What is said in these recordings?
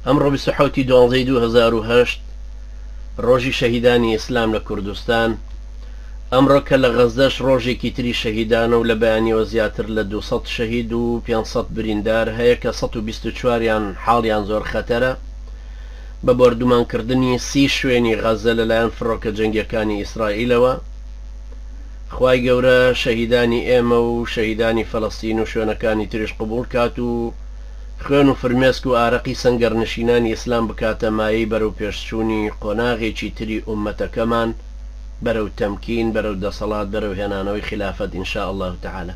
ئەمڕۆ 27 ی دوانزەی 2008 ڕۆژی شەهیدانی ئیسلام لە کوردستان، ئەمڕۆ کە لە غەززەش ڕۆژێکی تری شەهیدانە و لە بەیانیەوە زیاتر لە 200 شەهید و 500 بریندار هەیە کە 124 یان حاڵیان زۆر خەتەرە بە بۆردومانکردنی سی شوێنی غەززە لەلایەن فڕۆکە جەنگیەکانی ئیسرائیلەوە. خوای گەورە شەهیدانی ئێمە و شەهیدانی فەلەستین و شوێنەکانی تریش قبوڵ کات و خوێن و فرمێسک و ئارەقی سەنگەرنشینانی ئیسلام بکاتە مایەی بەرەو پێشچوونی قۆناغێکی تری ئوممەتەکەمان بەرەو تەمکین بەرەو دەسەڵات بەرەو هێنانەوەی خیلافەت ان شاء اللە تعالی.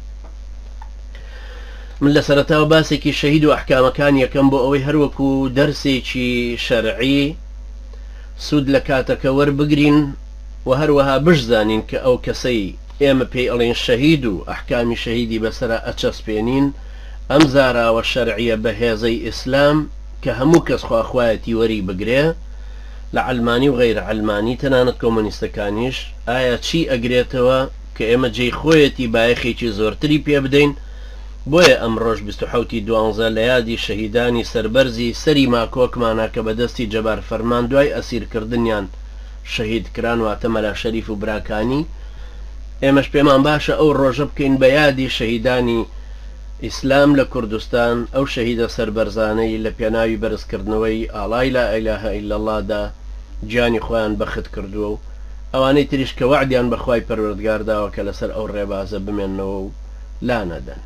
من لە سەرەتاوە باسێکی شەهید و ئەحکامەکانی ئەکەم بۆ ئەوەی هەروەکو دەرسێکی شەرعی سوود لە کاتەکە وەربگرین وە هەروەها بشزانین کە ئەو کەسەی ئێمە پێی ئەڵێین شەهید و ئەحکامی شەهیدی بەسەرا ئەچەسپێنین ئەم زاراوە شەرعیە بەهێزەی ئیسلام کە هەموو کەس خواخوایەتی وەری بگرێ لە عەلمانی و غەیر عەلمانی تەنانەت کۆمۆنیستەکانیش ئایا چی ئەگرێتەوە کە ئێمە جێی خۆیەتی بایەخێکی زۆرتری پێ بدەین بۆیە ئەمڕۆش 27 ی دوانزە لە یادی شەهیدانی سەربەرزی سەری ماکۆکمانە کە بە دەستی جەبار فەرمان دوای ئەسیر کردنیان شەهید کران واتە مەلا شەریف و براکانی، ئێمەش پێمان باشە ئەو ڕۆژە بکەین بە یادی شەهیدانی ئیسلام لە کوردستان، ئەو شەهیدە سەربەرزانەی لە پێناوی بەرزکردنەوەی ئاڵای لا الە الا اللە دا گیانی خۆیان بەخت کردووە و ئەوانەی تریش کە وەعدیان بە خوای پەروەردگار داوە کە لەسەر ئەو ڕێبازە بمێننەوە و لانەدەن.